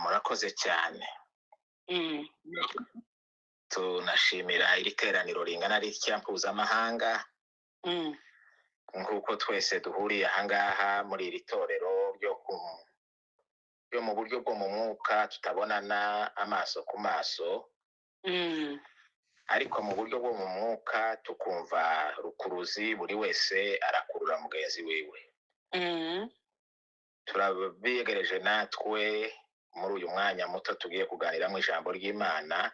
Murakoze cyane. Tunashimira iri teraniro ringana ritya mpuzamahanga, nk'uko twese duhuriye ahangaha muri iri torero ryo mu buryo bwo mu mwuka, tutabonana amaso ku maso, ariko mu buryo bwo mu mwuka tukumva rukuruzi, buri wese arakurura mugenzi wiwe. Turabiyegereje natwe muri uyu mwanya muto tugiye kuganiramo ijambo ry'Imana,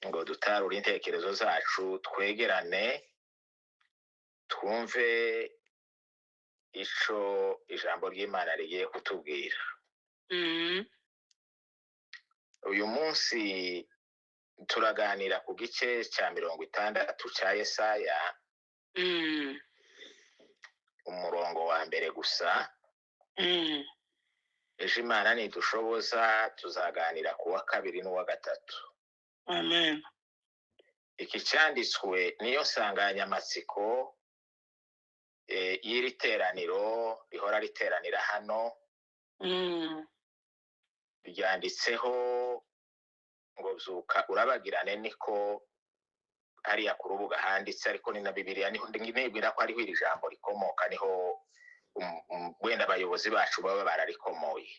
ngo dutarure intekerezo zacu, twegerane, twumve ico ijambo ry'Imana rigiye kutubwira. Uyu munsi turaganira ku gice cya 60 cya Yesaya, umurongo wa mbere gusa. Ejo Imana nidushoboza tuzaganira ku wa kabiri n'uwa gatatu. Amen. Iki cyanditswe niyo nsanganyamatsiko y'iri teraniro rihora riteranira hano. Ryanditseho ngo byuka urabagirane, niko hariya ku rubuga handitse, ariko ni na Bibiliya niho nibwira ko ariho iri jambo rikomoka, niho wenda abayobozi bacu baba bararikomoye.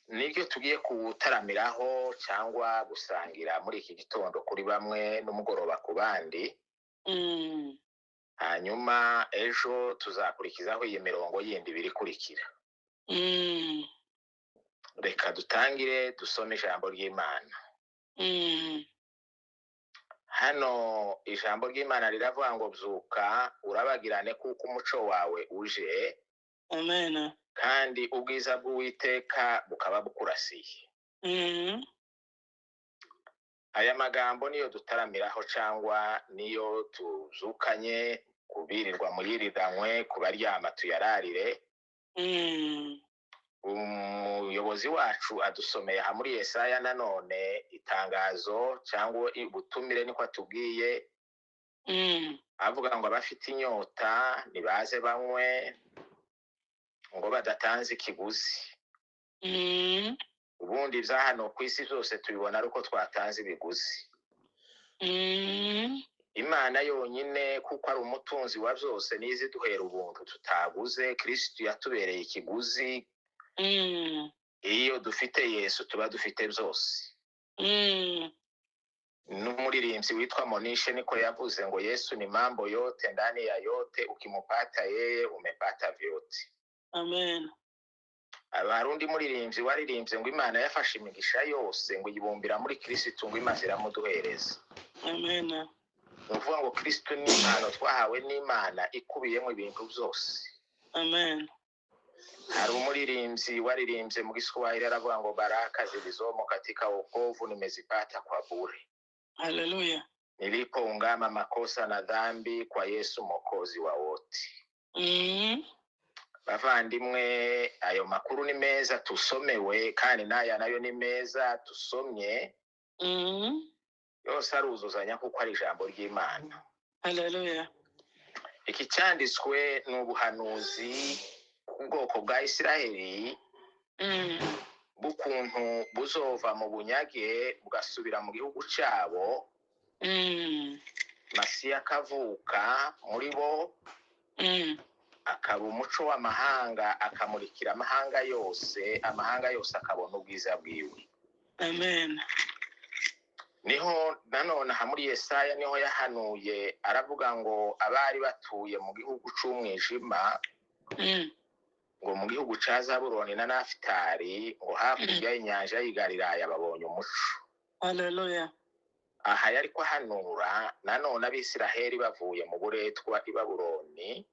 Nibyo tugiye gutaramiraho cyangwa gusangira muri iki gitondo kuri bamwe, n'umugoroba ku bandi. Hanyuma ejo tuzakurikizaho iyi mirongo yindi ibiri ikurikira. Reka dutangire dusome ijambo ry'Imana. Hano ijambo ry'Imana riravuga ngo byuka urabagirane, kuko umuco wawe uje. Amen. Kandi ubwiza bw'Uwiteka bukaba bukurasiye. Aya magambo niyo dutaramiraho cyangwa niyo tuzukanye, kubirirwa muyiriranywe, kubaryama tuyararire. Umuyobozi wacu adusomeye aha muri Yesaya nanone itangazo cyangwa ubutumire, niko atubwiye, avuga ngo abafite inyota nibaze banywe, ngo badatanze ikiguzi. Ubundi ibya hano ku isi byose tubibona ari uko twatanze ibiguzi. Imana yonyine, kuko ari umutunzi wa byose, niyo iduhera ubuntu tutaguze. Kirisitu yatubereye ikiguzi. Iyo dufite Yesu tuba dufite byose. N'umuririmbyi witwa Monishe niko yavuze ngo Yesu ni mambo yote ndani ya yote, ukimupata yeye umepata vyote. Amen. Hari undi muririmbyi waririmbye ngo Imana yafashe imigisha yose ngo iyibumbira muri Kirisitu, ngo imaze iramuduhereza. Amen. Ni ukuvuga ngo Kirisitu ni impano twahawe n'Imana ikubiyemo ibintu byose. Amen. Hari umuririmbyi waririmbye mu Giswahili aravuga ngo baraka zilizomo katika wokovu nimezipata kwa bure. Haleluya. Nilipoungama makosa na dhambi kwa Yesu Mwokozi wa wote. Bavandimwe, ayo makuru ni meza tusomewe, kandi n'aya nayo ni meza tusomye. Yose aruzuzanya kuko ari ijambo ry'Imana. Haleluya. Iki cyanditswe ni ubuhanuzi ku bwoko bwa Isiraheli, bw'ukuntu buzova mu bunyage bugasubira mu gihugu cyabo. Masiya akavuka muri bo, akaba umuco w'amahanga, akamurikira amahanga yose, amahanga yose akabona ubwiza bwiwe. Amen. Niho nanone aha muri Yesaya niho yahanuye aravuga ngo abari batuye mu gihugu c'umwijima, ngo mu gihugu ca Zabuloni na Nafutali, ngo hakurya y'inyanja y'i Galilaya babonye umuco. Haleluya. Aha yari kuhanura nanone Abisiraheli bavuye mu buretwa i Babuloni,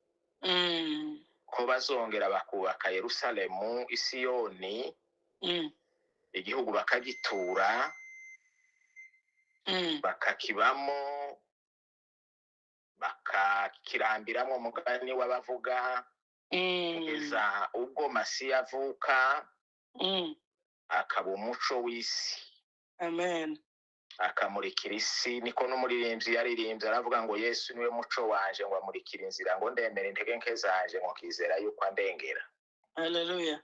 ko bazongera bakubaka Yerusalemu, Isiyoni, igihugu bakagitura, bakakibamo, bakakirambiramo, umugani w'abavuga, kugeza ubwo Masiya avuka, akaba umuco w'isi. Amen. Akamurikira isi. Niko n'umuririmbyi yaririmbye, aravuga ngo Yesu niwe muco wanje, ngo amurikira inzira, ngo ndemera intege nke zanje, ngo nkizera yuko andengera. Haleluya.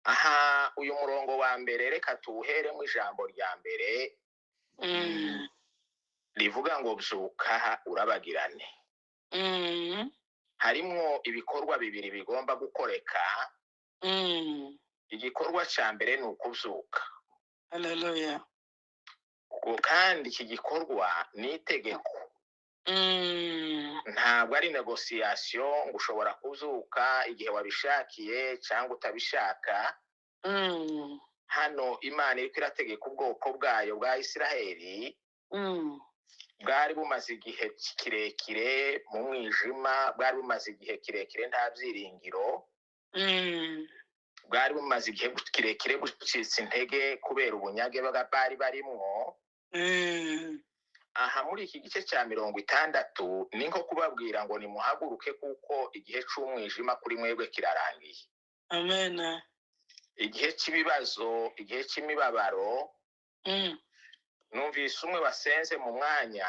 Aha uyu murongo wa mbere, reka tuwuheremo ijambo rya mbere rivuga ngo byuka urabagirane. Harimwo ibikorwa bibiri bigomba gukoreka. Igikorwa cya mbere ni ukubyuka. Haleluya. Kandi iki gikorwa ni itegeko, ntabwo ari négociation ngo ushobora kubyuka igihe wabishakiye cyangwa utabishaka. Hano Imana iriko irategeka ubwoko bwayo bwa Isiraheli, bwari bumaze igihe kirekire mu mwijima, bwari bumaze igihe kirekire nta byiringiro, bwari bumaze igihe kirekire bucitse intege kubera ubunyage bari barimwo. Aha muri iki gice cya 60 ni nko kubabwira ngo nimuhaguruke, kuko igihe c'umwijima kuri mwebwe kirarangiye. Amen. Igihe cy'ibibazo, igihe cy'imibabaro. Numvise umwe wasenze mu mwanya,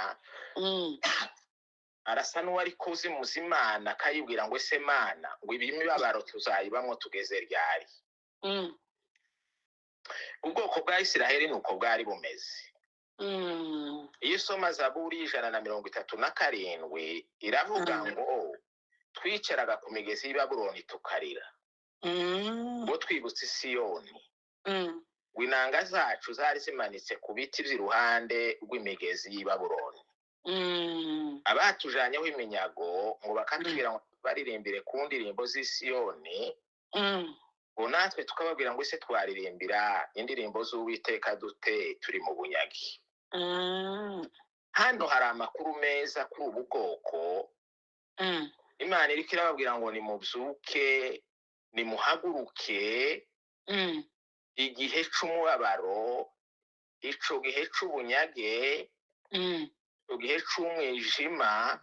arasa n'uwari kuzimuza Imana, akayibwira ngo ese Mana, ngo ibi mibabaro tuzayibamwo tugeze ryari? Ubwoko bwa Isiraheli ni uko bwari bumeze. Iyo usoma Zaburi 137, iravuga ngo twicaraga ku migezi y'i Babuloni tukarira, ngo twibutse Isiyoni, ngo inanga zacu zari zimanitse ku biti by'iruhande rw'imigezi y'i Babuloni. Abatujanyeho iminyago ngo bakatubwira ngo baririmbire ku ndirimbo z'Isiyoni, ngo natwe tukababwira ngo ese twaririmbira indirimbo z'Uwiteka dute turi mu bunyagi? Hano hari amakuru meza kuri ubu bwoko. Imana iriko irababwira ngo nimubyuke, nimuhaguruke, igihe c'umubabaro, ico gihe c'ubunyage, ico gihe c'umwijima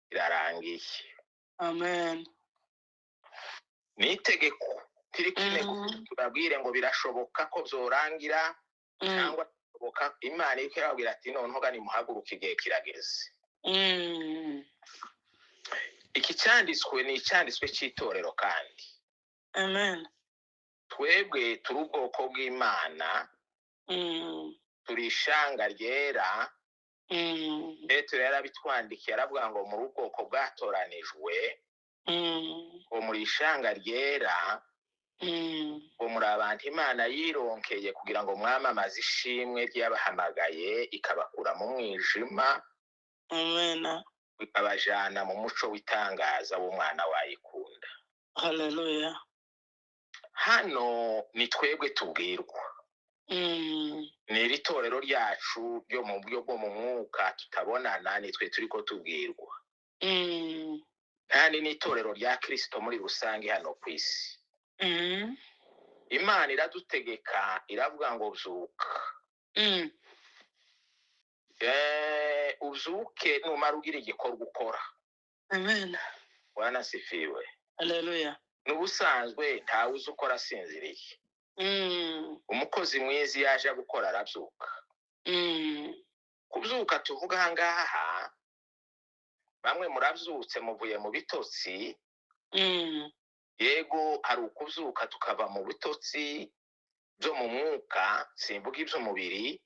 kirarangiye. Amen. Ni itegeko tiriko tubabwire ngo birashoboka ko byorangira, cyangwa bishoboka. Imana iriko irababwira ati noneho ga nimuhaguruke, igihe kirageze. Iki cyanditswe ni icyanditswe cy'itorero kandi. Amen. Twebwe turi ubwoko bw'Imana, turi ishanga ryera. Petero yarabitwandikiye, aravuga ngo muri ubwoko bwatoranijwe, ngo muri ishanga ryera, ngo muri abantu Imana yironkeye kugira ngo mwamamaze ishimwe ry'abahamagaye ikabakura mu mwijima, Amen. ikabajana mu muco w'itangaza w'umwana wayikunda. Haleluya. Hano ni twebwe tubwirwa. Ni iri torero ryacu ryo mu buryo bwo mu mwuka tutabonana, ni twe turiko tubwirwa. Kandi ni itorero rya Kristo muri rusange hano ku isi. Imana iradutegeka, iravuga ngo byuka. Ubyuke, numara ugira igikorwa ukora. Amen. Bwana asifiwe. Haleluya. N'ubusanzwe ntawe uzi ukora asinziriye. Umukozi mwiza iyo aje gukora arabyuka. Kubyuka tuvuga aha ngaha, bamwe murabyutse muvuye mu bitotsi. Yego, hari ukubyuka tukava mu bitotsi byo mu mwuka, simvuga iby'umubiri.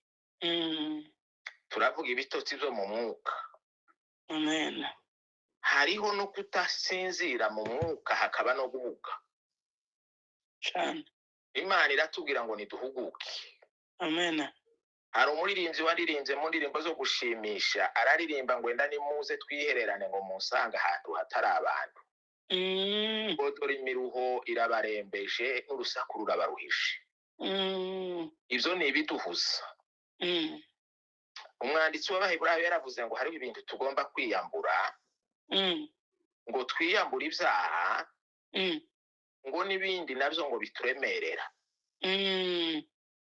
Turavuga ibitotsi byo mu mwuka. Amen. Hariho no kutasinzira mu mwuka, hakaba no guhuga. Cyane. Imana iratubwira ngo niduhuguke. Amen. Hari umuririmbyi waririmbye mu ndirimbo zo gushimisha, araririmba ngo enda nimuze twihererane, ngo musange ahantu hatari abantu. Ngo dore imiruho irabarembeje n'urusaku rurabaruhishe. Ibyo ni ibiduhuza. Umwanditsi w'Abaheburayo yaravuze ngo hariho ibintu tugomba kwiyambura, ngo twiyambure ibyaha, ngo n'ibindi nabyo ngo bituremerera.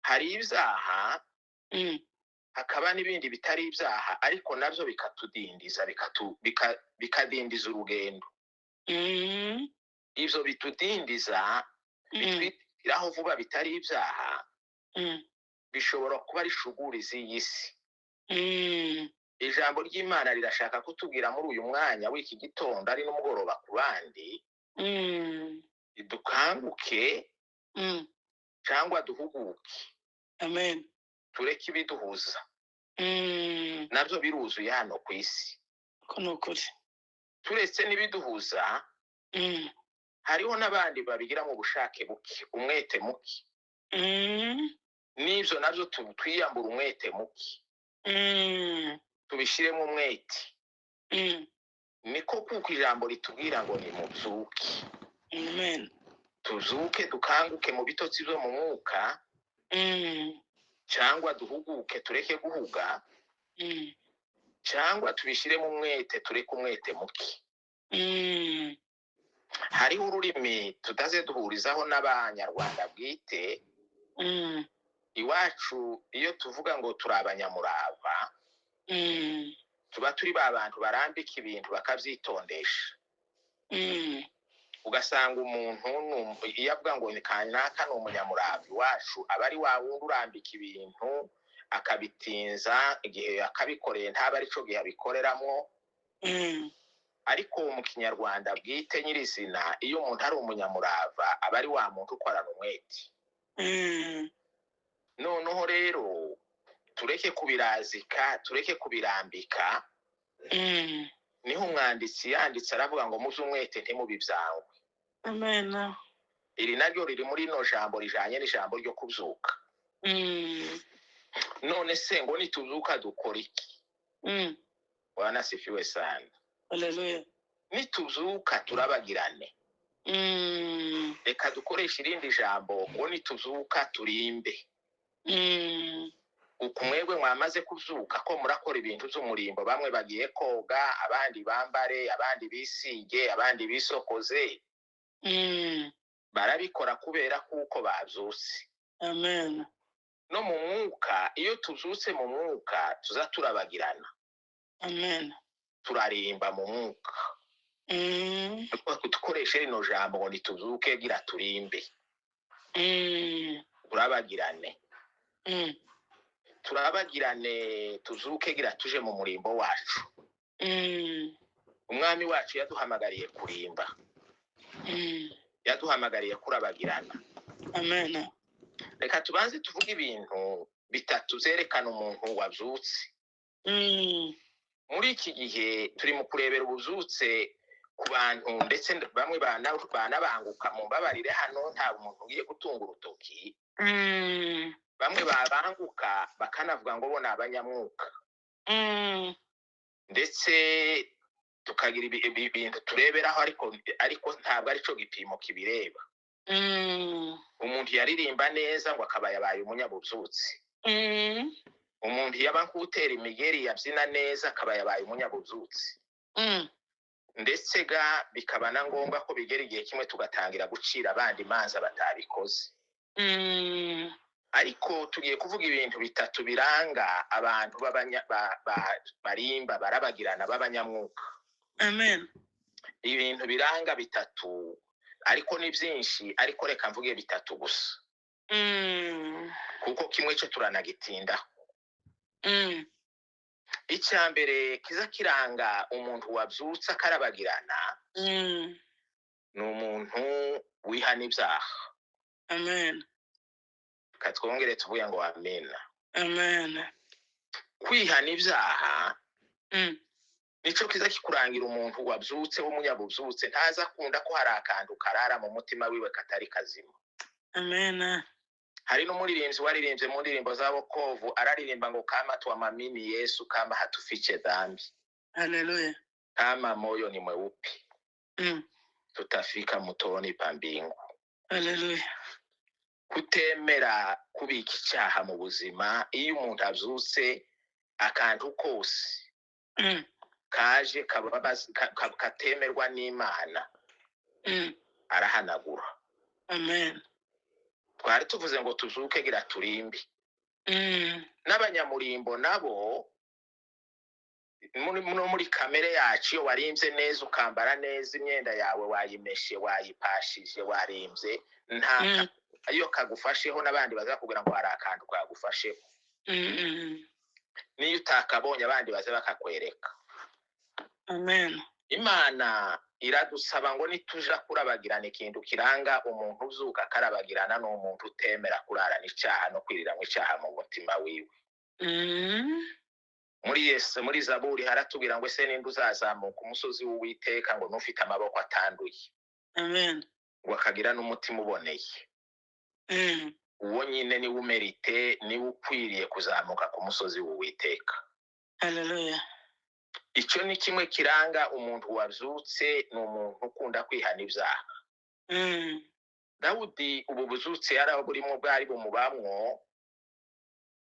Hari ibyaha, hakaba n'ibindi bitari ibyaha, ariko nabyo bikatudindiza, bikadindiza urugendo. Ibyo bitudindiza, bitwitiraho vuba bitari ibyaha. Bishobora kuba ari shuguri z'iyi si. Ijambo ry'Imana rirashaka kutubwira muri uyu mwanya w'iki gitondo ari n'umugoroba ku bandi, dukanguke cyangwa duhuguke. Amen. Tureke ibiduhuza. Nabyo biruzuye hano ku isi. Ko ni ukuri. Turetse n'ibiduhuza, hariho n'abandi babigira mu bushake buke, umwete muke. N'ibyo nabyo twiyambura umwete muke. Tubishyiremo umwete. Niko kuko ijambo ritubwira ngo nimubyuke. Amen. Tuzuke, dukanguke mu bitotsi byo mu mwuka, cyangwa duhuguke tureke guhuga, cyangwa tubishyiremo umwete tureke umwete muke. Hariho ururimi tutaze duhurizaho n'Abanyarwanda bwite. Iwacu iyo tuvuga ngo turi abanyamurava, tuba turi ba bantu barambika ibintu bakabyitondesha. Ugasanga umuntu iyo avuga ngo ni kanaka ni umunyamurava iwacu, aba ari wa wundi urambika ibintu akabitinza igihe akabikoreye ntaba arico gihe abikoreramo. Ariko mu Kinyarwanda bwite nyirizina, iyo umuntu ari umunyamurava aba ari wa muntu ukorana umwete. Noneho rero tureke kubirazika, tureke kubirambika. Niho umwanditsi yanditse aravuga ngo muze umwete ntimubibyangwe. Amen. Iri naryo riri muri ino jambo rijanye n'ijambo ryo kubyuka. None se ngo nituzuka dukora iki? Bwana sifiwe sana. Haleluya. Nituzuka turabagirane. Reka dukoreshe irindi jambo ngo nituzuka turimbe. Ukumwebwe mwamaze kuzuka ko murakora ibintu by'umurimbo, bamwe bagiye koga, abandi bambare, abandi bisige, abandi bisokoze. Barabikora kubera kuko babyutse. Amen. No mu mwuka, iyo tuzutse mu mwuka tuza turabagirana. Amen. Turarimba mu mwuka. Dukoreshe rino jambo ngo nituzuke gira turimbe. Turabagirane. Turabagirane, tuzuke gira tuje mu murimbo wacu. Umwami wacu yaduhamagariye kurimba. Yaduhamagariye kurabagirana. Amen. Reka tubanze tuvuge ibintu bitatu byerekana umuntu wabyutse. Muri iki gihe turi mu kurebera ububyutse ku bantu, ndetse bamwe banabanguka, mu mbabarire hano nta muntu ugiye gutunga urutoki. Bamwe babanguka bakanavuga ngo bo ni abanyamwuka. Ndetse tukagira ibintu tureberaho, ariko ntabwo arico gipimo kibireba. Umuntu yaririmba neza ngo akaba yabaye umunyabubyutse. Umuntu yaba nk'utera imigeri yabyina neza akaba yabaye umunyabubyutse. Ndetse ga bikaba na ngombwa ko bigera igihe kimwe tugatangira gucira abandi imanza batabikoze. Ariko tugiye kuvuga ibintu bitatu biranga abantu barimba barabagirana b'abanyamwuka. Amen. Ibintu biranga bitatu, ariko ni byinshi, ariko reka mvuge bitatu gusa. Kuko kimwe cyo turanagitindaho. Icya mbere kiza kiranga umuntu wabyutse akarabagirana, ni umuntu wihana ibyaha. Amen. Katwongere tuvuge ngo amen. Amen. Kwihana ibyaha nico kiza kikurangira umuntu wabyutse w'umunyabubyutse, ntaza akunda ko hari akantu karara mu mutima wiwe katari kazima. Amen. Hari n'umuririmbyi waririmbye mu ndirimbo za Wokovu araririmba ngo kama tuamini Yesu kama hatufiche dhambi. Haleluya. Kama moyo ni mweupe. Tutafika motoni pa mbingu. Haleluya. Kutemera kubika icyaha mu buzima, iyo umuntu abyutse akantu kose kaje katemerwa n'Imana, arahanagura. Amen. Twari tuvuze ngo tuzuke gira turimbi. N'abanyamurimbo nabo muri kamere yacu, iyo warimvye neza ukambara neza imyenda yawe wayimeshe wayipashije warimbye, nta Iyo kagufasheho n'abandi bazakubwira ngo hari akantu kagufasheho. Niyo utakabonye abandi baze bakakwereka. Amen. Imana iradusaba ngo nituja kurabagirana, ikintu kiranga umuntu uzuka akarabagirana ni umuntu utemera kurarana icyaha no kwiriranwa icyaha mu mutima wiwe. Muri Yesu, muri Zaburi haratubwira ngo ese ninde uzazamuka umusozi w'Uwiteka ngo n'ufite amaboko atanduye? Amen. Ngo akagira n'umutima uboneye. Uwo nyine niwe umérite, niwe ukwiriye kuzamuka ku musozi w'Uwiteka. Hallelujah. Icyo ni kimwe kiranga umuntu wabyutse, ni umuntu ukunda kwihana ibyaha. Dawudi ubu buzutse yari burimo bwari bumubamwo,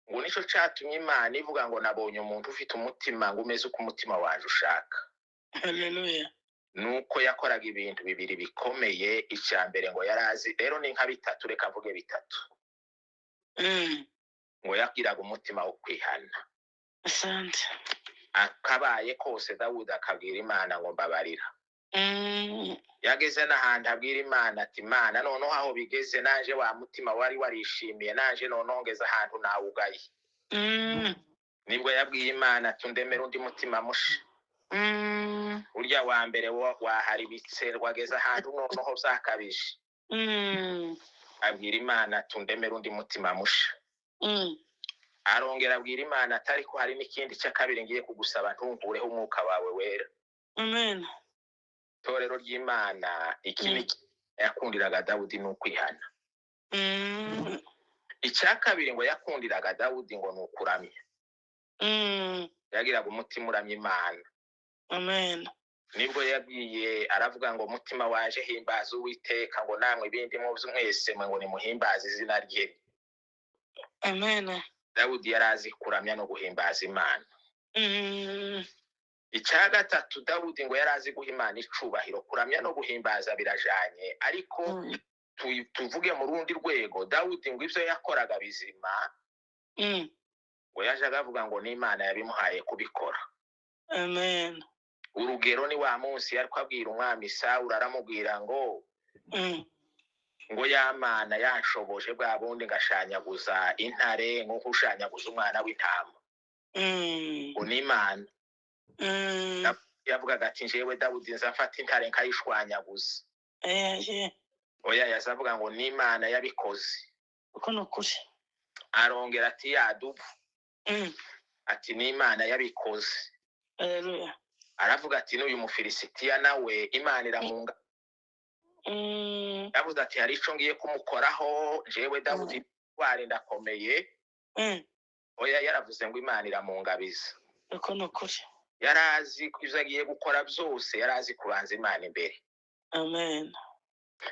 ngo nicyo cyatumye Imana ivuga ngo nabonye umuntu ufite umutima ngo umeze uko umutima waje ushaka. Hallelujah. Nuko yakoraga ibintu bibiri bikomeye. Icya mbere ngo yari azi, rero ni nka bitatu, reka mvuge bitatu. Ngo yagiraga umutima wo kwihana. Asante. Akabaye kose Dawudi akabwira Imana ngo mbabarira. Yageze n'ahantu abwira Imana ati Imana, noneho aho bigeze naje wa mutima wari warishimiye, naje noneho ngeze ahantu nawugaye. Nibwo yabwiye Imana ati undemere undi mutima musha. Urya wa mbere waharibitse, wageze ahantu noneho byakabije. Abwira Imana ati undemere undi mutima musha. Arongera abwira Imana ati ariko hari n'ikindi cya kabiri ngiye kugusaba, ntunkureho umwuka wawe wera. Amen. Itorero ry'Imana, iki ni yakundiraga Dawudi, ni ukwihana. Icya kabiri ngo yakundiraga Dawudi ngo ni ukuramya. Yagiraga umutima uramya Imana. Amen. Nibwo yabwiye aravuga ngo mutima waje himbaza Uwiteka, ngo namwe ibindi mwese mwe ngo nimuhimbaze izina rye. Amen. Dawudi yari azi kuramya no guhimbaza Imana. Icya gatatu, Dawudi ngo yari azi guha Imana icubahiro. Kuramya no guhimbaza birajanye, ariko tuvuge mu rundi rwego, Dawudi ngo ibyo yakoraga bizima, ngo yajaga avuga ngo n'Imana yabimuhaye kubikora. Amen. Urugero ni wa munsi yari kwabwira umwami Sawuli, aramubwira ngo ngo ya Mana yanshoboje bwa bundi ngashanyaguza intare nk'uko ushanyaguza umwana w'intama, ngo n'Imana. Yavugaga ati njyewe Dawudi nza mfata intare nkayishwanyaguza. Oya, yazavuga ngo n'Imana yabikoze. Uko ni ukuri. Arongera ati ya dubu, ati n'Imana yabikoze. Hallelujah. Aravuga ati n'uyu Mufilisitiya nawe Imana iramunga. Yavuze ati hari ico ngiye kumukoraho jewe Dawudi wari ndakomeye. Oya, yaravuze ngo Imana iramungabiza. Uko ni ukuri. Yari azi ibyo agiye gukora byose, yari azi kubanza Imana imbere. Amen.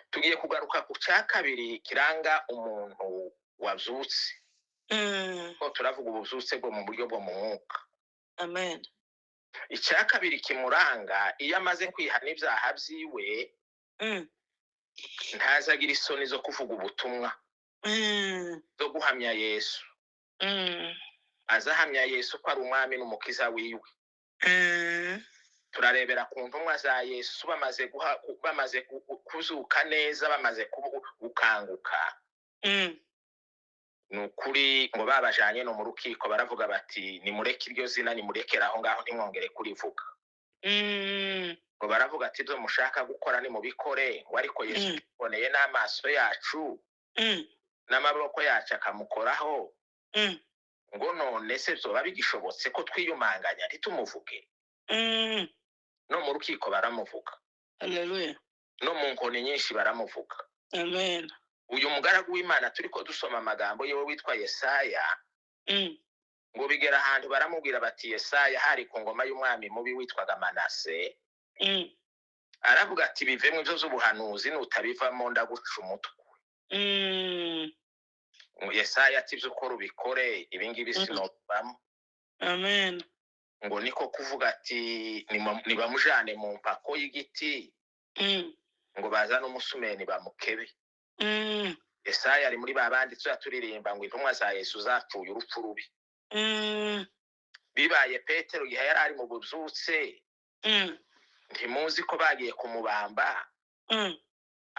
Tugiye kugaruka ku cya kabiri kiranga umuntu wabyutse. Ko turavuga ububyutse bwo mu buryo bwo mu mwuka. Amen. Icya kabiri kimuranga, iyo amaze kwihana ibyaha byiwe, ntazagira isoni zo kuvuga ubutumwa, zo guhamya Yesu. Azahamya Yesu ko ari umwami n'umukiza wiwe. Turarebera ku ntumwa za Yesu bamaze kuzuka neza, bamaze gukanguka. Ni ukuri ngo babajanye no mu rukiko baravuga bati nimureke iryo zina, nimurekere aho ngaho, ntimwongere kurivuga. Ngo baravuga ati ibyo mushaka gukora nimubikore, ngo ariko Yesu tuboneye n'amaso yacu, n'amaboko yacu akamukoraho, ngo none se byoba bigishobotse ko twiyumanganya ntitumuvuge? No mu rukiko baramuvuga. Hallelujah. No mu nkoni nyinshi baramuvuga. Amen. Uyu mugaragu w'Imana turiko dusoma amagambo yewe witwa Yesaya, ngo bigera ahantu baramubwira bati Yesaya, hari ku ngoma y'umwami mubi witwaga Manase. Aravuga ati bivemo ibyo z'ubuhanuzi, nutabivamo ndaguca umutwe. Yesaya ati ibyo ukora ubikore, ibi ngibi sinobivamo. Amen. Ngo niko kuvuga ati nibamujane mu mpako y'igiti, ngo bazane umusumeni bamukebe. Yesaya ari muri ba bandi tujya turirimba ngo intumwa za Yesu zapfuye urupfu rubi. Bibaye Petero igihe yari ari mu bubyutse, ntimuzi ko bagiye kumubamba.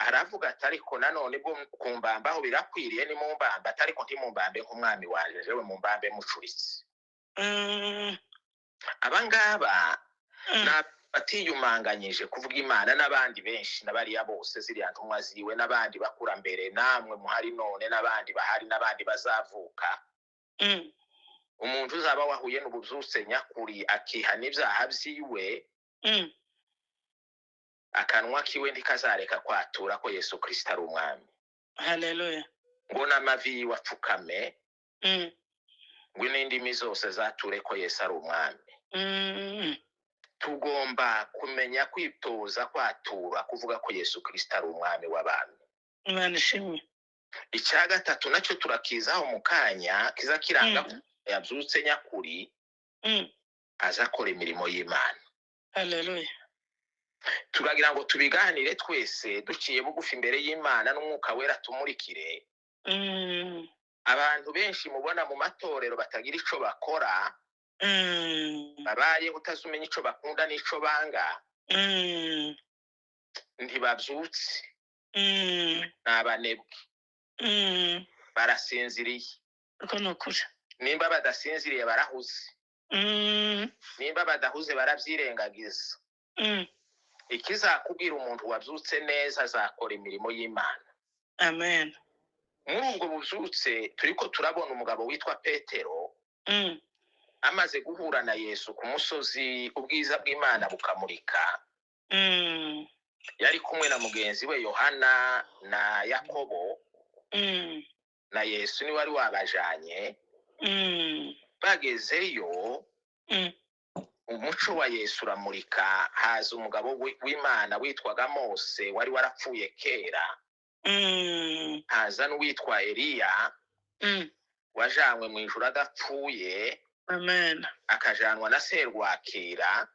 Aravuga ati: "Ariko nanone bwo kumbambaho birakwiriye, nimumbamba ati ariko ntimumbambe nk'umwami wanje, jewe mumbambe mucuritse." Abangaba ni batiyumanganyije kuvuga Imana n'abandi benshi na bariya bose, ziriya ntumwa ziwe n'abandi bakurambere, namwe muhari none n'abandi bahari n'abandi bazavuka. Umuntu uzaba wahuye n'ububyutse nyakuri, akihana ibyaha byiwe, akanwa kiwe ntikazareka kwatura ko Yesu Kirisito ari umwami. Haleluya. Ngo n'amavi yiwe apfukame, ngo n'indimi zose zature ko Yesu ari umwami. Tugomba kumenya kwitoza kwatura, kuvuga ko Yesu Kirisito ari umwami w'abami. Imana ishimwe. Icya gatatu nacyo turakizaho mu kanya kiza kiranga ko yabyutse nyakuri, aza akora imirimo y'Imana. Haleluya. Turagira ngo tubiganire twese duciye bugufi imbere y'Imana n'Umwuka Wera tumurikire. Abantu benshi mubona mu matorero batagira ico bakora, babayeho utazumenya ico bakunda n'ico banga, ntibabyutse, ni abanebwe, barasinziriye. Uko ni ukuri. Nimba badasinziriye, barahuze. Nimba badahuze, barabyirengagiza. Ikizakubwira umuntu wabyutse neza, azakora imirimo y'Imana. Amen. Muri ubwo bubyutse turiko turabona umugabo witwa Petero, amaze guhura na Yesu ku musozi, ubwiza bw'Imana bukamurika. Yari kumwe na mugenzi we Yohana na Yakobo, na Yesu niwe wari wabajanye. Bagezeyo, umuco wa Yesu uramurika, haza umugabo w'Imana witwaga Mose wari warapfuye kera, haza n'uwitwa Eliya wajanywe mu ijuru adapfuye, Amen. akajanwa na Serwakira.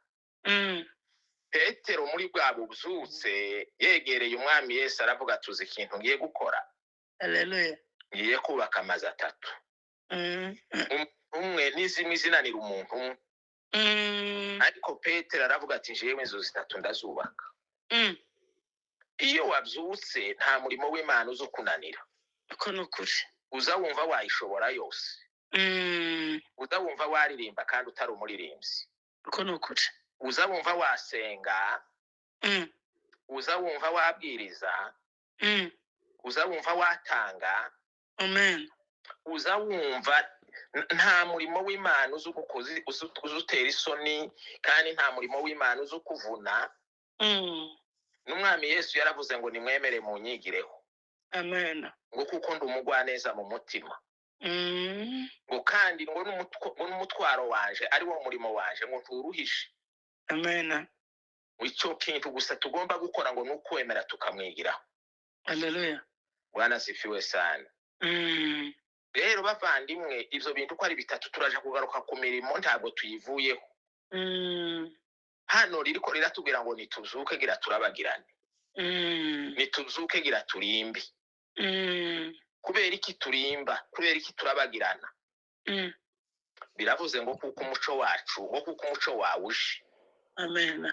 Petero muri bwa bubyutse yegereye umwami Yesu, aravuga: "Tuzi ikintu ngiye gukora." Haleluya. "Ngiye kubaka amazu atatu." Umwe n'izimwe zinanira umuntu umwe, ariko Petero aravuga ati: "Jewe inzu zitatu ndazubaka." Iyo wabyutse, nta murimo w'Imana uza ukunanira. Uko ni ukuri. Uza wumva wayishobora yose. Uza wumva waririmba kandi utari umuririmbyi. Uko ni ukuri. Uza wumva wasenga. Uza wumva wabwiriza. Uza wumva watanga. Amen. Uza wumva nta murimo w'Imana uza uza utera isoni, kandi nta murimo w'Imana uza ukuvuna. N'umwami Yesu yaravuze ngo: "Nimwemere munyigireho," Amen. ngo kuko ndi umugwaneza mu mutima, ngo kandi ngo n'umutwaro wanje, ari wo murimo wanje, ngo nturuhishe. Amen. Icyo kintu gusa tugomba gukora ngo ni ukwemera tukamwigiraho. Haleluya. Bwana sifiwe sana. Rero bavandimwe, ibyo bintu uko ari bitatu, turaja kugaruka ku mirimo, ntabwo tuyivuyeho. Hano ririko riratubwira ngo nituzuke gira turabagirane, nituzuke gira turimbe. Kubera iki turimba? Kubera iki turabagirana? Biravuze ngo kuko umuco wacu, ngo kuko umuco wawe uje. Amen.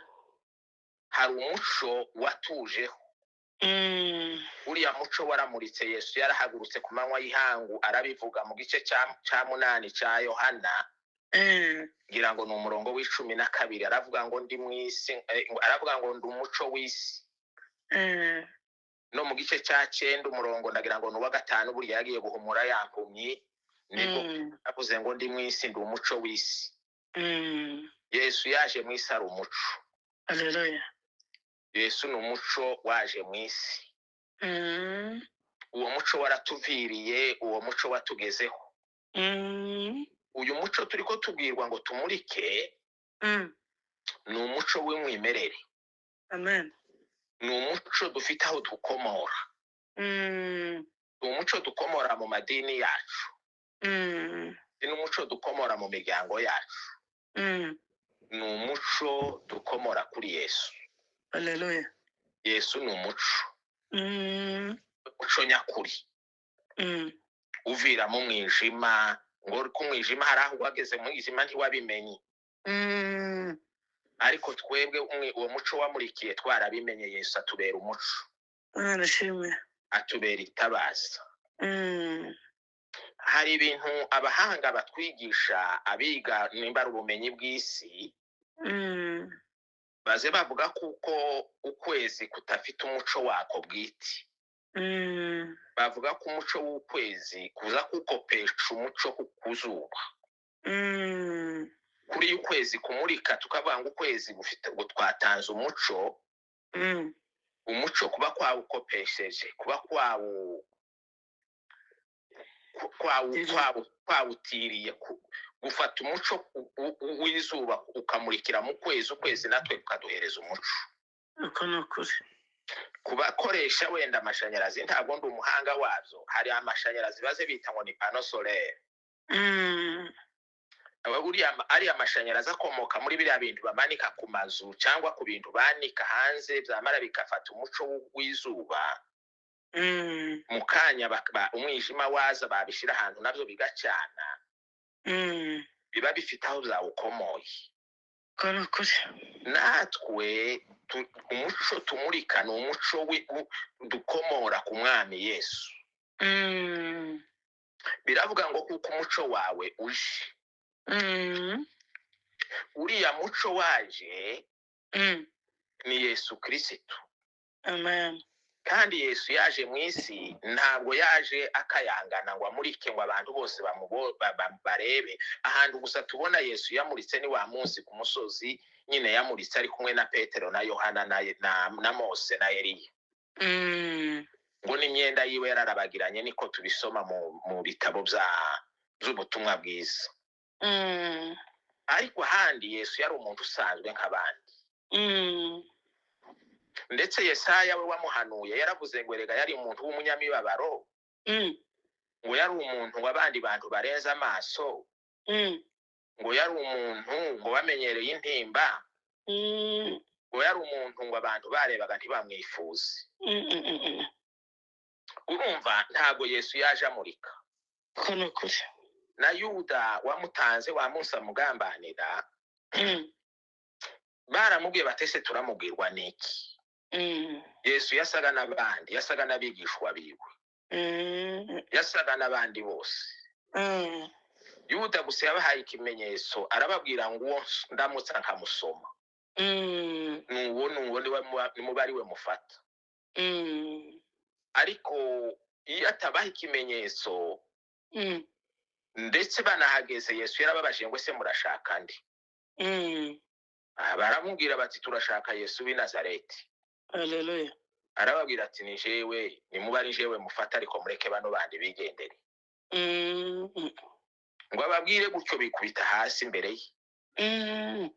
Hari umuco watujeho. Uriya muco waramuritse. Yesu yarahagurutse ku manywa y'ihangu, arabivuga mu gice cya 8 cya Yohana, ngira ngo ni umurongo wa 12, aravuga ngo ndi mu isi, aravuga ngo ndi umuco w'isi. No mu gice cya 9, umurongo ndagira ngo ni uwa 5, burya yagiye guhumura ya mpumyi, nibwo yavuze ngo ndi mu isi, ndi umuco w'isi. Yesu yaje mu isi ari umuco. Haleluya. Yesu ni umuco waje mu isi. Uwo muco waratuviriye, uwo muco watugezeho. Uyu muco turi ko tubwirwa ngo tumurike, ni umuco w'umwimerere. Amen. Ni umuco dufite aho dukomora. Ni umuco dukomora mu madini yacu. Ni n'umuco dukomora mu miryango yacu. Ni umuco dukomora kuri Yesu. Haleluya. Yesu ni umuco, umuco nyakuri uvira mu mwijima, ngo ku mwijima hari aho wageze mu mwijima ntiwabimenye, ariko twebwe uwo muco wamurikiye twarabimenye. Yesu atubera umuco. Imana ishimwe. Atubera itabaza. Hari ibintu abahanga batwigisha, abiga nimba ari ubumenyi bw'isi, baze bavuga kuko ukwezi kutafite umuco wako bwite. Bavuga ko umuco w'ukwezi kuza kukopesha umuco ku zuba. Kuri ukwezi kumurika tukavuga ngo ukwezi gufite ngo twatanze umuco, umuco kuba kwawukopesheje, kuba kwawutiriye, gufata umuco w'izuba ukamurikira mu kwezi, ukwezi natwe kukaduhereza umuco. Uko ni ukuri. Kubakoresha wenda amashanyarazi, ntabwo ndi umuhanga wabyo, hari amashanyarazi baze bita ngo ni pano solaire. Ari amashanyarazi akomoka muri biriya bintu bamanika ku mazu cyangwa ku bintu banika hanze, byamara bigafata umuco w'izuba. Mu kanya umwijima waza babishyira ahantu nabyo bigacana. Biba bifite aho byawukomoye. Natwe umuco tumurika ni umuco dukomora ku Mwami Yesu. Biravuga ngo kuko umuco wawe uje. Uriya muco waje ni Yesu Kristo. Amen. Kandi Yesu yaje mu isi, ntabwo yaje akayangana ngo amurike ngo abantu bose barebe. Ahantu gusa tubona Yesu yamuritse ni wa munsi ku musozi nyine yamuritse ari kumwe na Petero na Yohana na Mose na Eliya. Ngo n'imyenda yiwe yararabagiranye, niko tubisoma mu bitabo by'ubutumwa bwiza. Ariko ahandi Yesu yari umuntu usanzwe nk'abandi. Ndetse Yesaya we wamuhanuye yaravuze ngo erega yari umuntu w'umunyamibabaro, ngo yari umuntu w'abandi bantu barenze amaso, ngo yari umuntu ngo bamenyereye intimba, ngo yari umuntu ngo abantu barebaga ntibamwifuze. Urumva ntabwo Yesu yaje amurika. Na Yuda wamutanze wa munsi amugambanira, baramubwiye batese turamubwirwa niki? Yesu yasaga n'abandi, yasaga n'abigishwa biwe, yasaga n'abandi bose. Yuda gusa yabahaye ikimenyetso, arababwira ngo uwo ndamutsa nkamusoma, nuwo nuwo nimuba ari we mufata. Ariko iyo atabaha ikimenyetso, ndetse banahageze Yesu yarababajije ngo ese murashaka ndi? Baramubwira bati turashaka Yesu w'i Nazareti. Haleluya. Arababwira ati ni jewe, nimuba ari jewe mufata, ariko mureke bano bandi bigendere. Ngo ababwire gutyo bikubita hasi imbere ye.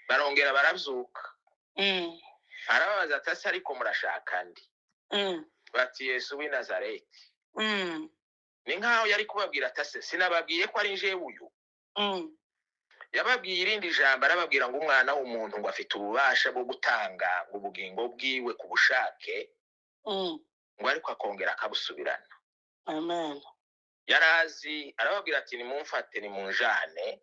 Barongera barabyuka. Arababaza ati ese ariko murashaka ndi? Bati Yesu w'i Nazareti. Ni nkaho yari kubabwira ati ese sinababwiye ko ari jewe uyu? Yababwiye irindi jambo, arababwira ngo umwana w'umuntu ngo afite ububasha bwo gutanga ubugingo bwiwe ku bushake, ngo ariko akongera akabusubirana. Amen. Yarazi, arababwira ati nimumfate nimunjane.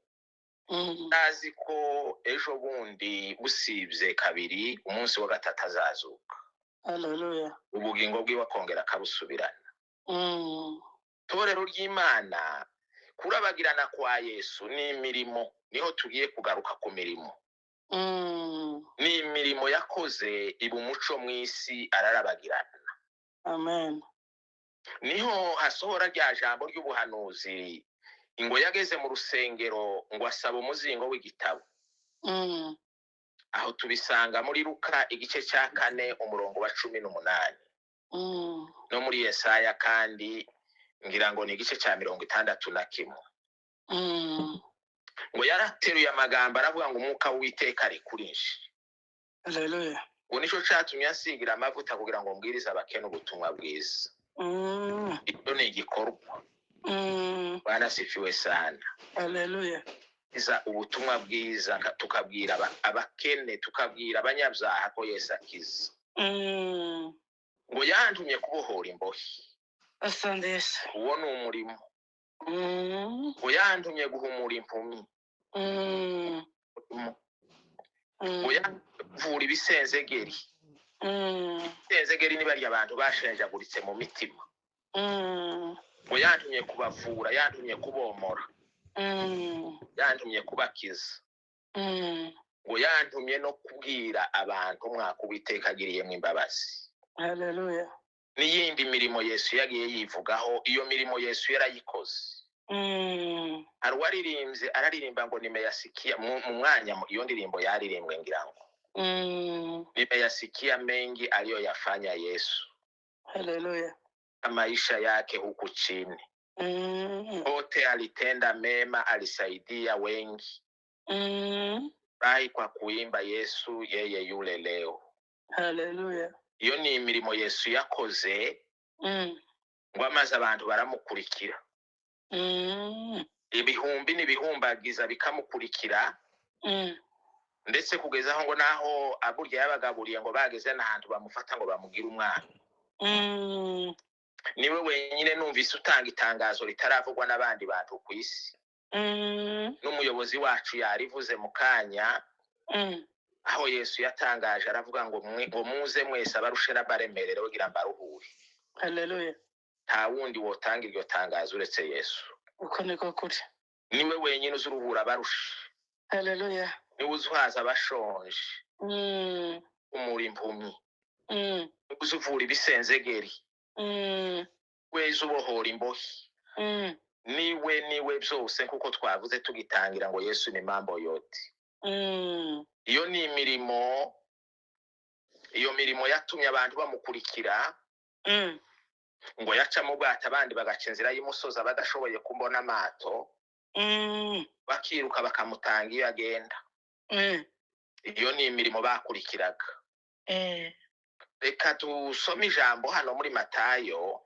Yarazi ko ejo bundi busibye kabiri umunsi wa gatatu azazuka. Haleluya. Ubugingo bwiwe akongera akabusubirana. Torero ry'Imana, kurabagirana kwa Yesu ni imirimo, niho tugiye kugaruka ku mirimo. Ni imirimo yakoze iba umuco mu isi, ararabagirana. Amen. Niho hasohora rya jambo ry'ubuhanuzi ngo yageze mu rusengero ngo asaba umuzingo w'igitabo. Aho tubisanga muri Luka igice cya 4 umurongo wa 18. No muri Yesaya kandi ngira ngo ni igice cya 61. Ngo yarateruye amagambo aravuga ngo umwuka w'Uwiteka ari kuri nje. Haleluya. Ngo nico catumye asigira amavuta kugira ngo mbwirize abakene ubutumwa bwiza. Ibyo ni igikorwa. Bwana sifiwe sana. Haleluya. Iza ubutumwa bwiza tukabwira abakene, tukabwira abanyabyaha ko Yesu akiza. Ngo yantumye kubohora imbohe. Asante Yesu. Uwo ni umurimo. Ngo yantumye guhumura impumyi. Ngo yantumye kuvura ibisenzegeri. Ibisenzegeri ni barya abantu bashenjaguritse mu mitima. Ngo yantumye kubavura, yantumye kubomora, yantumye kubakiza, ngo yantumye no kubwira abantu umwaka Uwiteka agiriyemo imbabazi. Haleluya. N'iyindi mirimo Yesu yagiye yivugaho, iyo mirimo Yesu yarayikoze. Hari uwaririmbye araririmba ngo nimeyasikia mu mwanya iyo ndirimbo yaririmbwe ngira ngo nimeyasikia mengi aliyoyafanya Yesu. Haleluya. Maisha yake huku chini. Wote alitenda mema, alisaidia wengi. Furahi kwa kuimba Yesu yeye yule leo. Haleluya. Iyo ni imirimo Yesu yakoze, ngo amaze abantu baramukurikira. Ibihumbi n'ibihumbagiza bikamukurikira. Ndetse kugeza aho ngo naho aburya yabagaburiye ngo bageze n'ahantu bamufata ngo bamugire umwana. Niwe wenyine numvise utanga itangazo ritaravugwa n'abandi bantu ku isi. N'umuyobozi wacu yarivuze mu kanya, aho Yesu yatangaje aravuga ngo ngo muze mwese abarushe n'abaremerere kugira mbaruhure. Haleluya. Nta wundi wotanga iryo tangazo uretse Yesu. Uko niko kuri. Niwe wenyine uzuruhura abarushe. Haleluya. Niwe uzuhaza abashonje. Umura impumyi. Niwe uzuvura ibisenzegeri. Weza ubohora imbohe. Niwe byose nkuko twavuze tugitangira ngo Yesu ni mambo yote. Iyo ni imirimo, iyo mirimo yatumye abantu bamukurikira. Ngo yaca mu bwato abandi bagaca inzira y'imusozi abadashoboye kumbona amato, bakiruka bakamutanga iyo agenda. Iyo ni imirimo bakurikiraga. Reka tusome ijambo hano muri Matayo,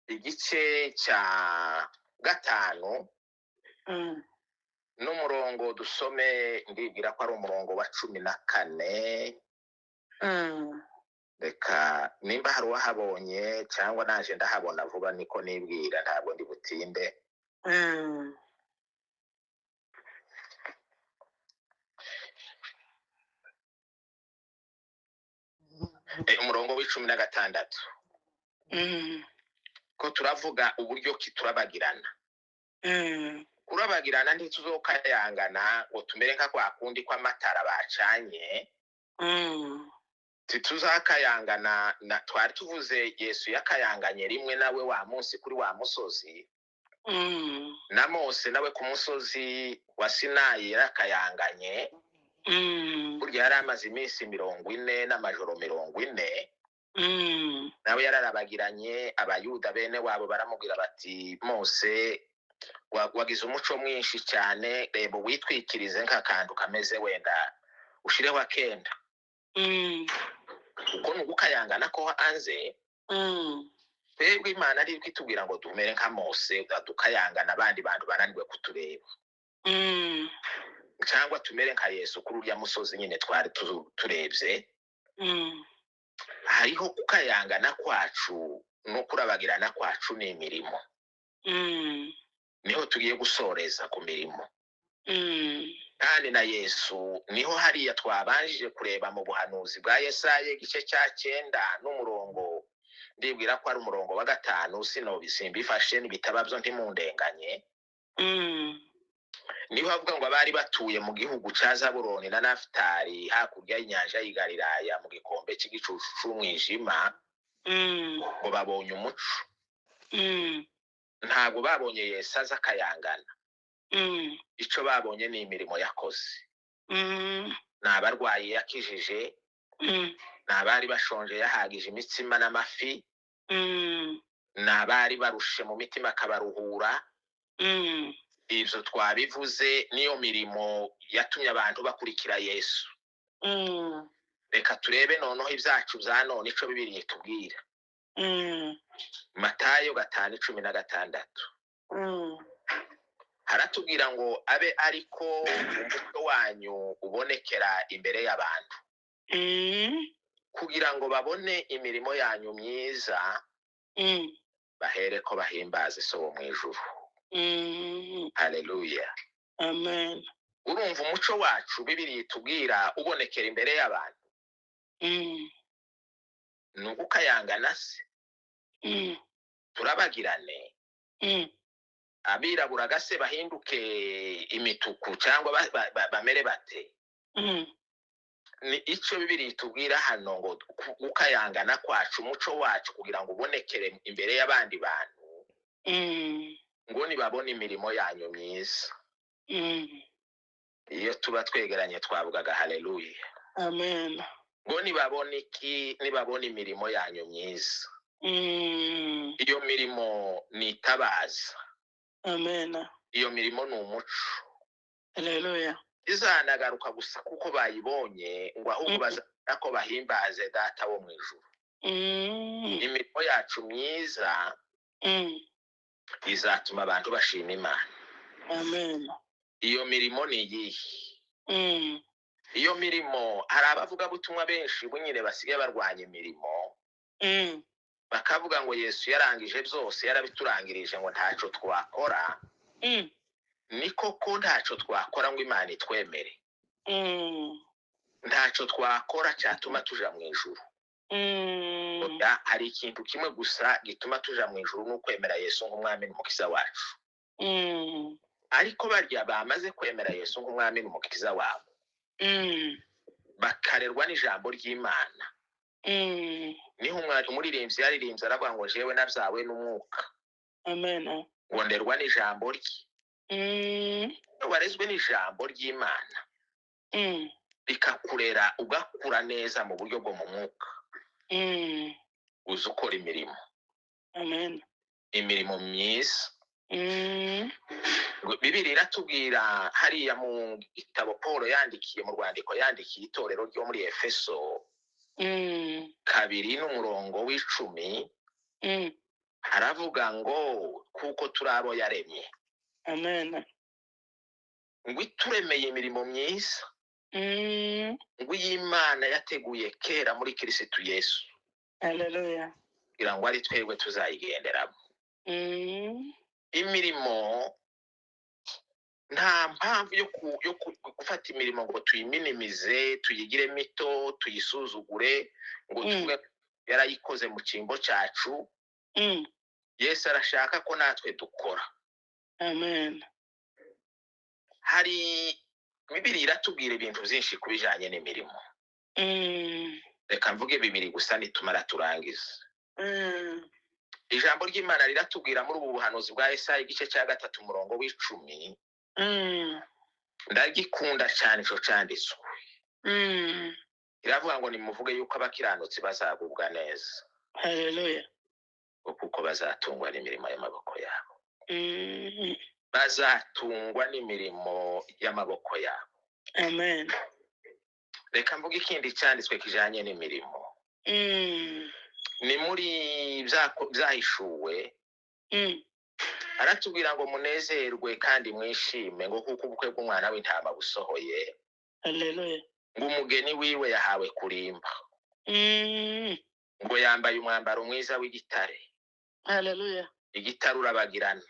igice cya 5, n'umurongo dusome, ndibwira ko ari umurongo wa 14. Reka nimba hari uwahabonye cyangwa naje ndahabona vuba, niko nibwira, ntabwo ndi butinde. Umurongo w'16. Ko turavuga uburyo ki turabagirana. Kurabagirana ntituzokayangana ngo tumere nka kwa kundi kw'amatara bacanye. Tituzakayangana na twari tuvuze Yesu yakayanganye rimwe nawe wa munsi kuri wa musozi. Na Mose nawe ku musozi wa Sinayi yarakayanganye. Burya yari amaze iminsi 40 n'amajoro 40. Nawe yararabagiranye, Abayuda bene wabo baramubwira bati Mose wagize umuco mwinshi cyane, reba witwikirize nk'akantu kameze wenda ushireho akenda. Uko ni ugukayangana ko hanze. Twebwe Imana ari kwitubwira ngo tumere nka Mose, dukayangana abandi bantu bananiwe kutureba. Cyangwa tumere nka Yesu kuri urya musozi nyine twari turebye. Hariho kukayangana kwacu no kurabagirana kwacu ni imirimo. Niho tugiye gusoreza ku mirimo. Kandi na Yesu niho hariya twabanjije kureba mu buhanuzi bwa Yesaya igice cya 9 n'umurongo, ndibwira ko ari umurongo wa 5, simbifashe n'ibitaba byo ntimundenganye. Niho avuga ngo abari batuye mu gihugu cya Zabuloni na Nafutali hakurya y'inyanja y'i Galilaya mu gikombe cy'igicucu cy'umwijima, ngo babonye umuco. Ntabwo babonye Yesu aza akayangana. Icyo babonye ni imirimo yakoze. Ni abarwayi yakijije, ni abari bashonje yahagije imitsima n'amafi, ni abari barushe mu mitima akabaruhura. Ibyo twabivuze, niyo mirimo yatumye abantu bakurikira Yesu. Reka turebe noneho ibyacu bya none ico Bibiliya itubwira. Matayo 5:16. Haratubwira ngo abe ariko umuco wanyu ubonekera imbere y'abantu, kugira ngo babone imirimo yanyu myiza, bahereko bahimbaze So wo mu ijuru. Haleluya. Amen. Urumva umuco wacu Bibiliya itubwira ubonekera imbere y'abantu. Ni ugukayangana se? Turabagirane? Abirabura gase bahinduke imituku cyangwa bamere bate? Ni icyo Bibiliya itubwira hano ngo gukayangana kwacu, umuco wacu, kugira ngo ubonekere imbere y'abandi bantu, ngo nibabone imirimo yanyu myiza. Iyo tuba twegeranye twavugaga haleluya. Amen. Ngo nibabone iki? Nibabona imirimo yanyu myiza. Iyo mirimo ni itabaza. Amen. Iyo mirimo ni umuco. Haleluya. Izanagaruka gusa kuko bayibonye, ngo ahubwo bazabona ko bahimbaze Data wo mu ijuru. Imirimo yacu myiza izatuma abantu bashima Imana. Amen. Iyo mirimo ni iyihe? Iyo mirimo, hari abavugabutumwa benshi nyine basigaye barwanya imirimo, bakavuga ngo Yesu yarangije byose, yarabiturangirije, ngo ntacyo twakora. Ni koko ntacyo twakora ngo Imana itwemere. Ntacyo twakora cyatuma tuja mu ijuru. Oya, hari ikintu kimwe gusa gituma tuja mu ijuru, ni ukwemera Yesu nk'umwami n'umukiza wacu. Ariko barya bamaze kwemera Yesu nk'umwami n'umukiza wabo, bakarerwa n'ijambo ry'Imana, niho umuririmbyi yaririmbye aravuga ngo jewe nabyawe n'umwuka. Amen. Ngo nderwa n'ijambo rye. Iyo warezwe n'ijambo ry'Imana, rikakurera ugakura neza mu buryo bwo mu mwuka, uzi ukora imirimo. Amen. Imirimo myiza. Bibiliya iratubwira hariya mu gitabo Paul yandikiye, mu rwandiko yandikiye itorero ryo muri Efeso 2 n'umurongo w'10, haravuga ngo kuko turi abo yaremye. Amen. Ngo ituremeye imirimo myiza, ngo iy'Imana yateguye kera muri Kristo Yesu. Haleluya. Kugira ngo ari twebwe tuzayigenderamo. Imirimo, nta mpamvu yo gufata imirimo ngo tuyiminimize, tuyigire mito, tuyisuzugure, ngo tuvuge yarayikoze mu cyimbo cyacu. Yesu arashaka ko natwe dukora. Amen. Hari Bibiliya iratubwira ibintu byinshi kubijanye n'imirimo. Reka mvuge bibiri gusa nitumara turangiza. Ijambo ry'Imana riratubwira muri ubu buhanuzi bwa Yesaya igice cya 3 umurongo w'10. Ndagikunda cyane ico canditswe. Iravuga ngo nimuvuge yuko abakiranutsi bazagubwa neza. Haleluya. Kuko bazatungwa n'imirimo y'amaboko yabo. Bazatungwa n'imirimo y'amaboko yabo. Amen. Reka mvuge ikindi cyanditswe kijanye n'imirimo. Ni muri byahishuwe. Aratubwira ngo munezerwe kandi mwishime, ngo kuko ubukwe bw'umwana w'intama busohoye. Haleluya. Ngo umugeni wiwe yahawe kurimba. Ngo yambaye umwambaro mwiza w'igitare. Haleluya. Igitare urabagirana.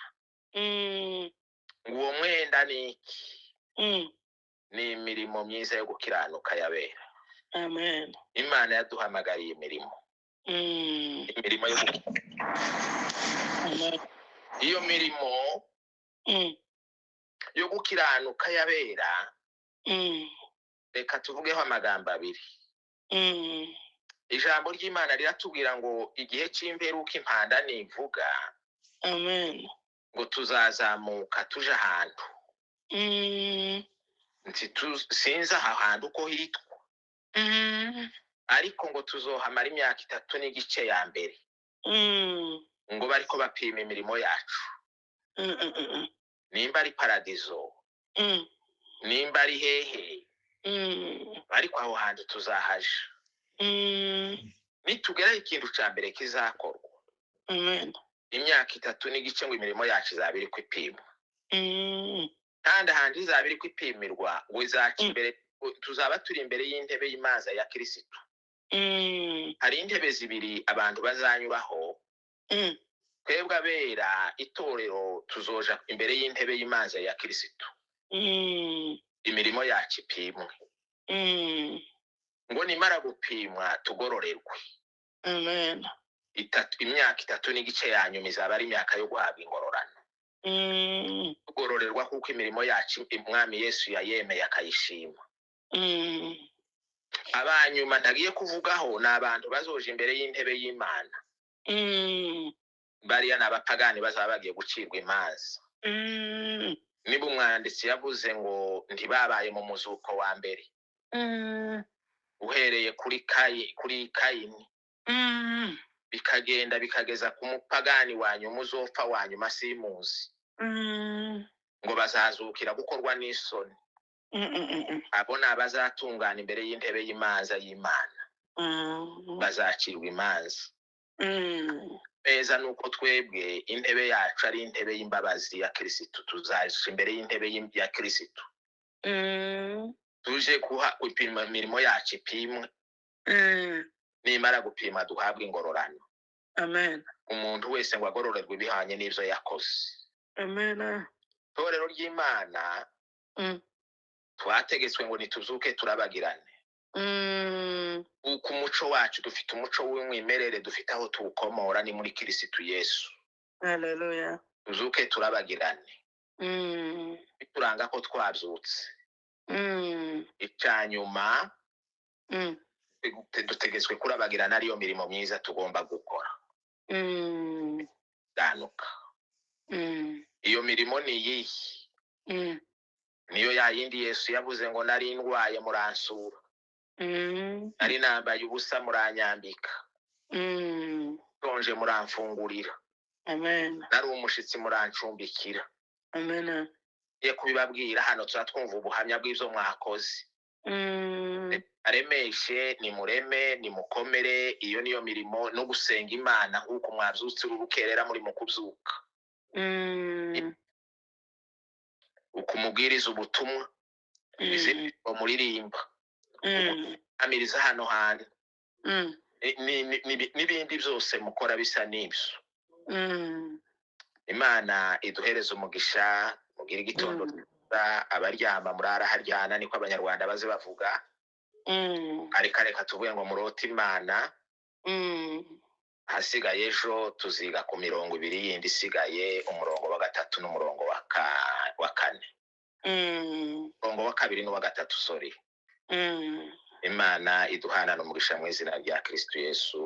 Ngo uwo mwenda ni iki? Ni imirimo myiza yo gukiranuka yabera. Amen. Imana yaduhamagariye imirimo. Imirimo yo Amen. Iyo mirimo yo gukiranuka yabera, reka tuvugeho amagambo abiri. Ijambo ry'Imana riratubwira ngo igihe cy'imperuka impanda nivuga. Amen. Ngo tuzazamuka tuje ahantu. Sinzi aha hantu uko hitwa. Ariko ngo tuzohamara imyaka 3 n'igice ya mbere. Ngo bariko bapima imirimo yacu. Nimba ari paradizo. Nimba ari hehe. Ariko aho hantu tuzahaja. Nitugeraho ikintu ca mbere kizakorwa. Amen. Imyaka 3 n'igice ngo imirimo yacu izaba iri kwipimwa. Kandi ahandi izaba iri kwipimirwa ngo izaca imbere, tuzaba turi imbere y'intebe y'imanza ya Kristo. Hari intebe zibiri abantu bazanyuraho. Twebwe abera itorero tuzoja imbere y'intebe y'imanza ya Kristo. Imirimo yacu ipimwe. Ngo nimara gupimwa tugororerwe. Amen. Imyaka 3.5 ya nyuma izaba ari imyaka yo guhabwa ingororano. Tugororerwa kuko imirimo yacu Umwami Yesu yayemeye akayishima. Abanyuma ntagiye kuvugaho ni abantu bazoje imbere y'intebe y'Imana. Bariya ni abapagani bazaba bagiye gucirwa imanza. Niba umwanditsi yavuze ngo ntibabaye mu muzuko wa mbere, uhereye kuri Kayini, bikagenda bikageza ku mupagani wa nyuma uzopfa wa nyuma simuzi, ngo bazazukira gukorwa n'isoni. Abo ni abazatungana imbere y'intebe y'imanza y'Imana, bazacirwa imanza. Beza nuko twebwe intebe yacu ari intebe y'imbabazi ya Kirisitu, tuzaja imbere y'intebe ya Kirisitu, tuje gupima imirimo yacu ipimwe. Nimara gupima duhabwe ingororano. Amen. Umuntu wese ngo agororerwe ibihanye n'ibyo yakoze. Amen. Itorero ry'Imana twategetswe ngo nituzuke turabagirane. Uko umuco wacu dufite umuco w'umwimerere, dufite aho tuwukomora ni muri Kirisitu Yesu. Haleluya. Tuzuke turabagirane. Bituranga ko twabyutse. Icyanyuma dutegetswe kurabagirana, ariyo mirimo myiza tugomba gukora. Danuka. Iyo mirimo ni iyihe? Niyo ya yindi Yesu yavuze ngo nari ndwaye muransura, nari nambaye ubusa muranyambika, nshonje muramfungurira. Amen. Nari umushitsi murancumbikira. Amen. Ye kubibabwira hano tuzatwumva ubuhamya bw'ibyo mwakoze. Aremeshe, nimureme, nimukomere. Iyo niyo mirimo no gusenga Imana nk'uko mwabyutse urukerera muri mu kubyuka. Ukumubwiriza ubutumwa, izindi muririmba, amiriza hano hantu, n'ibindi byose mukora bisa n'ibyo. Imana iduhereze umugisha, mugire igitondo cyiza. Abaryama murara haryana, niko Abanyarwanda baze bavuga. Ariko reka tuvuge ngo murote Imana. Hasigaye ejo tuziga ku mirongo ibiri yindi isigaye, umurongo wa 3 n'umurongo wa 4. Umurongo wa 2 n'uwa 3, sorry. Imana iduhana n'umugisha mu izina rya Kristo Yesu.